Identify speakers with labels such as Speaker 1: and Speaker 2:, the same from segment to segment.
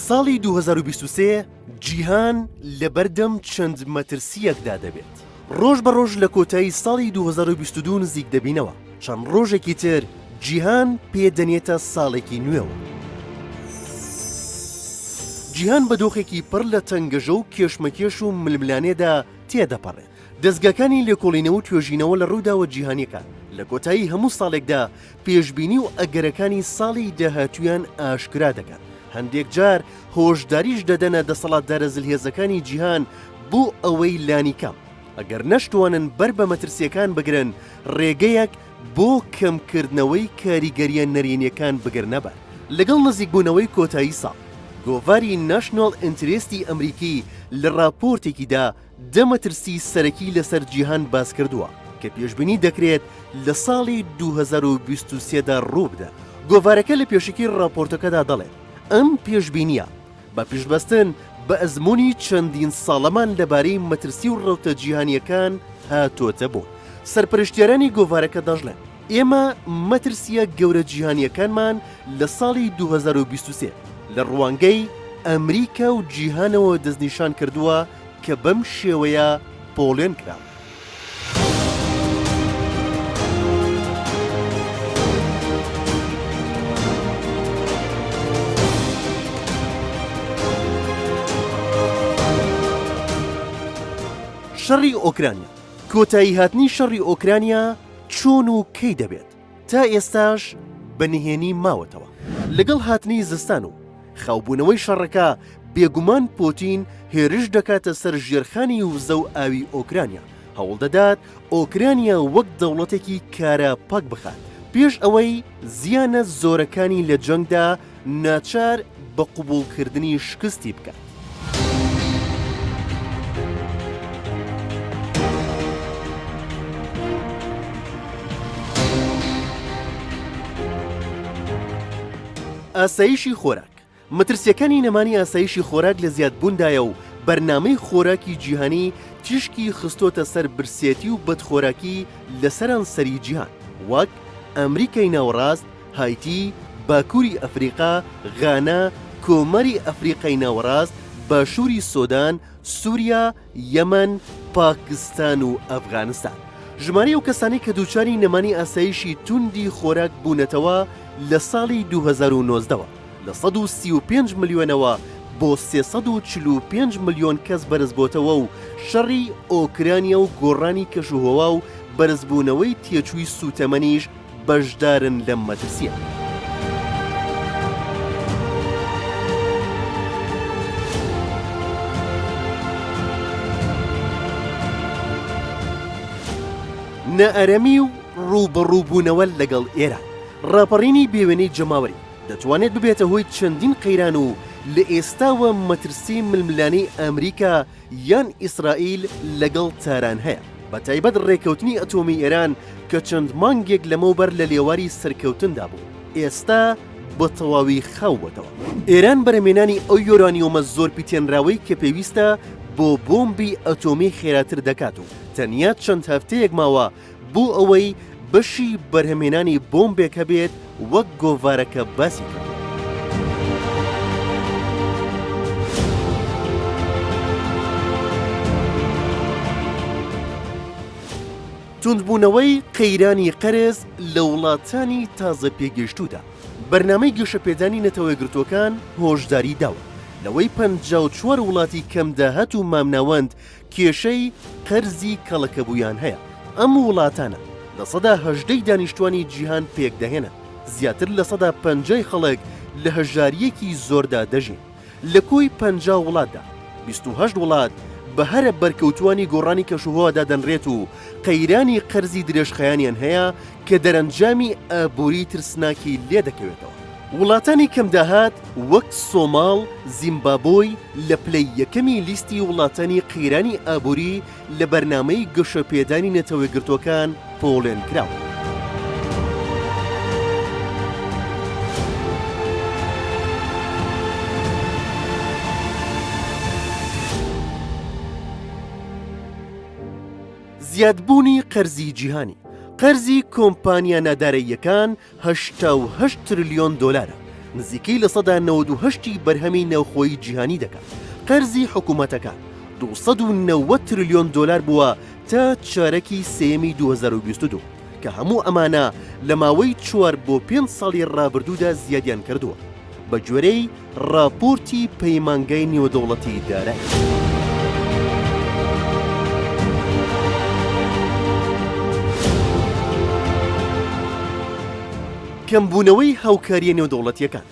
Speaker 1: ساڵی 2023 جیهان لەبەردەم چەند مەترسییەکدا دەبێت. ڕۆژ بە ڕۆژ لە کۆتایی ساڵی 2022 نزیک دەبینەوە، چەند ڕۆژێکی تر جیهان پێ دەنێتە ساڵێکی نوێوە. جیهان بە دۆخێکی پڕ لە تەنگەژە و کێشمەکێش و ململانێدا تێدەپەڕێت. دەزگاکانی لێکۆڵینەوە و توێژینەوە لە ڕووداوە جیهانییەکان لە کۆتایی هەموو ساڵێکدا پێشبینی و ئەگەرەکانی ساڵی داهاتوویان ئاشکرا دەکەن، هەندێک جار هۆشداریش دەدەنە دەسەڵاتدارە زلهێزەکانی جیهان بۆ ئەوەی لانیکەم ئەگەر نەشتوانن بەر بە مەترسییەکان بگرن ڕێگەیەک بۆ کەمکردنەوەی کاریگەرییە نەرێنییەکان بگرنەبەر. لەگەڵ نزیکبوونەوەی کۆتایی ساڵ، گۆڤاری ناشناڵ ئینترێستی ئەمریکی لە ڕاپۆرتێکیدا دە مەترسی سەرەکی لەسەر جیهان باسکردووە کە پێشبینی دەکرێت لە ساڵی 2023 دا ڕووبدەن. گۆڤارەکە لە پێشەکی ڕاپۆرتەکەدا دەڵێت، ئەم پێشبینییە بە پشتبەستن بە ئەزموونی چەندین ساڵەمان لەبارەی مەترسی و ڕەوتە جیهانییەکان هاتۆتە بوون. سەرپەرشتیارانی گۆڤارەکە دەشڵێن، ئێمە مەترسییە گەورە جیهانییەکانمان لە ساڵی 2023 لە ڕوانگەی ئەمریکا و جیهانەوە دەستنیشان کردووە کە بەم شێوەیە پۆڵێن کراون. شەڕی ئۆکرانیا، کۆتاییهاتنی شەڕی ئۆکرانیا چۆن و کەی دەبێت؟ تا ئێستاش بە نهێنی ماوەتەوە. لەگەڵ هاتنی زستان و خاوبوونەوەی شەڕەکە، بێگومان پۆتین هێرش دەکاتە سەر ژێرخانی وزە و ئاوی ئۆکرانیا، هەوڵدەدات ئۆکرانیا وەک دەوڵەتێکی کارا پەک بخات، پێش ئەوەی زیانە زۆرەکانی لە جەنگدا ناچار بە قبوڵکردنی شکستی بکات. ئاسایشی خۆراک، مەترسییەکانی نەمانی ئاسایشی خۆراک لە زیادبووندایە و بەرنامەی خۆراکی جیهانی تیشکی خستۆتە سەر برسێتی و بەدخۆراکی لە سەرانسەری جیهان وەک ئەمریکای ناوەڕاست، هایتی، باکووری ئەفریقا، غانا، کۆماری ئەفریقای ناوەڕاست، باشووری سۆدان، سووریا، یەمەن، پاکستان و ئەفغانستان. ژمارەی ئەو کەسانەی کە دووچاری نەمانی ئاسایشی توندی خۆراک بوونەتەوە لە ساڵی 2019 وە لە 135 ملیۆنەوە بۆ 345 ملیۆن کەس بەرزبۆتەوە و شەڕی ئۆکرانیا و گۆڕانی کەشوهەوا و بەرزبوونەوەی تێچووی سووتەمەنیش بەشدارن لەم مەترسییە. نائارامی و ڕووبەڕووبوونەوە لەگەڵ ئێران، ڕاپەڕینی بێوێنەی جەماوەری دەتوانێت ببێتە هۆی چەندین قەیران و لە ئێستاوە مەترسی ململانێی ئەمریکا یان ئیسرائیل لەگەڵ تاران هەیە، بەتایبەت ڕێککەوتنی ئەتۆمی ئێران کە چەند مانگێک لەمەوبەر لە لێواری سەرکەوتندا بوو، ئێستا بە تەواوی خاو بۆتەوە. ئێران بەرهەمهێنانی ئەو یۆرانیۆمە زۆر پیتێنراوەی کە پێویستە بۆ بۆمبی ئەتۆمی خێراتر دەکات و تەنیا چەند هەفتەیەک ماوە بۆ ئەوەی بەشی بەرهەمهێنانی بۆمبێک هەبێت وەک گۆڤارەکە باسی کردووە. توندبوونەوەی قەیرانی قەرز لە وڵاتانی تازە پێگەیشتوودا، بەرنامەی گەشەپێدانی نەتەوەیەکگرتووەکان هۆشداری داوە لەوەی 54 وڵاتی کەمداهات و مامناوەند کێشەی قەرزی کەڵەکەبوویان هەیە، ئەم وڵاتانە 18% ی دانیشتوانی جیهان پێکدەهێنن، زیاتر 50% ی خەڵک لە هەژارییەکی زۆردا دەژین. لە کۆی 50 وڵاتدا، 28 وڵات بە هەرە بەرکەوتووانی گۆڕانی کەشوهەوا دادەنرێت و قەیرانی قەرزی درێژخایەنیان هەیە کە دەرەنجامی ئابووری ترسناکی لێدەکەوێتەوە. وڵاتانی کەمداهات وەک سۆماڵ، زیمبابۆی لە پلەی یەکەمی لیستی وڵاتانی قەیرانی ئابووری لە بەرنامەی گەشەپێدانی نەتەوەیەکگرتووەکان پۆڵێن کراون. زیادبوونی قەرزی جیهانی، قەرزی کۆمپانیا ناداراییەکان 88 ترلیۆن دۆلارە. نزیکەی 98% ی بەرهەمی ناوخۆیی جیهانی دەکات. قەرزی حکومەتەکان 290 ترلیۆن دۆلار بووە تا چارەکی سێیەمی 2022، کە هەموو ئەمانە لە ماوەی چوار بۆ پێنج ساڵی ڕابردوودا زیادیان کردووە. بەگوێرەی ڕاپۆرتی پەیمانگای نێودەوڵەتی دارایی. کەمبوونەوەی هاوکارییە نێودەوڵەتییەکان،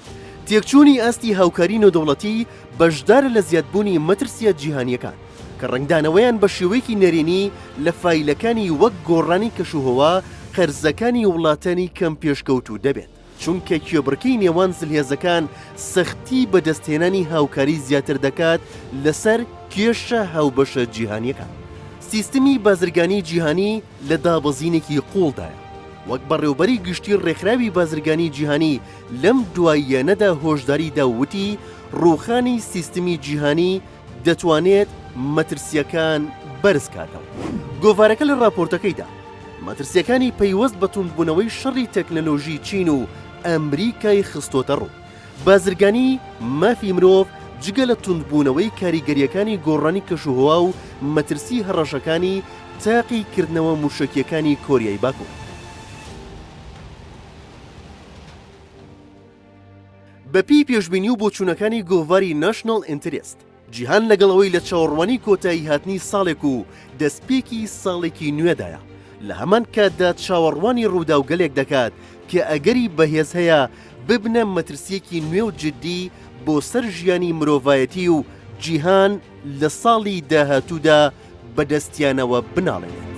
Speaker 1: تێکچوونی ئاستی هاوکاری نێودەوڵەتی بەشدارە لە زیادبوونی مەترسییە جیهانییەکان، کە ڕەنگدانەوەیان بە شێوەیەکی نەرێنی لە فایلەکانی وەک گۆڕانی کەشوهەوا، قەرزەکانی وڵاتانی کەم پێشکەوتوو دەبێت. چونکە کێبڕکێی نێوان زلهێزەکان سەختی بەدەستهێنانی هاوکاری زیاتر دەکات لەسەر کێشە هاوبەشە جیهانییەکان. سیستمی بازرگانی جیهانی لە دابەزینێکی قووڵدایە، وەک بەڕێوبەری گشتی ڕێکخراوی بازرگانی جیهانی لەم دواییانەدا هۆشداری دا و وتی ڕووخانی سیستمی جیهانی دەتوانێت مەترسییەکان بەرزکاتەوە. گۆڤارەکە لە ڕاپۆرتەکەیدا مەترسییەکانی پەیوەست بە توندبوونەوەی شەڕی تەکنەلۆژی چین و ئەمریکای خستۆتەڕوو. بازرگانی، مافی مرۆڤ، جگە لە توندبوونەوەی کاریگەرییەکانی گۆڕانی کەشوهەوا و مەترسی هەڕەشەکانی تاقیکردنەوە موشەکییەکانی کۆریای باکوور. بەپێی پێشبینی و بۆچوونەکانی گۆڤاری ناشناڵ ئینترێست، جیهان لەگەڵ ئەوەی لە چاوەڕوانی کۆتاییهاتنی ساڵێک و دەستپێکی ساڵێکی نوێدایە، لە هەمان کاتدا چاوەڕوانی ڕووداوگەلێک دەکات کە ئەگەری بەهێز هەیە ببنە مەترسییەکی نوێ و جددی بۆ سەر ژیانی مرۆڤایەتی و جیهان لە ساڵی داهاتوودا بەدەستیانەوە بناڵێنێت.